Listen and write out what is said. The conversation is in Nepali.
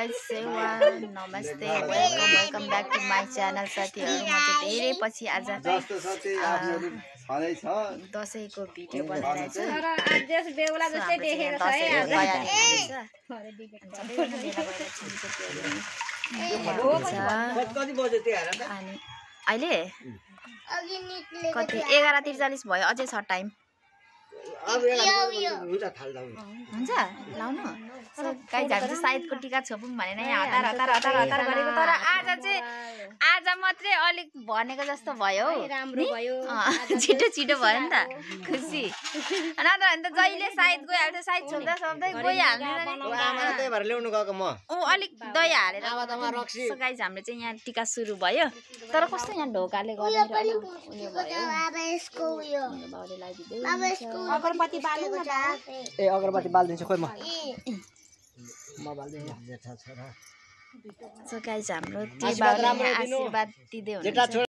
गाइस नमस्ते welcome back to my channel साथीहरु। म चाहिँ धेरै पछि आज दशैंको भिडियो बनाइरहेको छु। अनि अहिले कति 11:43 भयो, अझै छ टाइम। हुन्छ लाउनु गाइस, हामी चाहिँ सायदको टिका छोपौँ भनेर यहाँ हतार गरेको, तर आज मात्रै अलिक भनेको जस्तो भयो हौ। राम्रो भयो, छिटो भयो नि त, खुसी नत्र भने त जहिले सायद गइहाल्छ। सायद छोप्दा गइहाल्ने अलिक दही हालेर। गाइस हाम्रो चाहिँ यहाँ टिका सुरु भयो, तर कस्तो यहाँ ढोकाले अगरबत्ती बाल्दिन्छु खोइ म बाल्दिन्छु। गाइस हाम्रो आशीर्वाद दिँदै हुनुहुन्छ।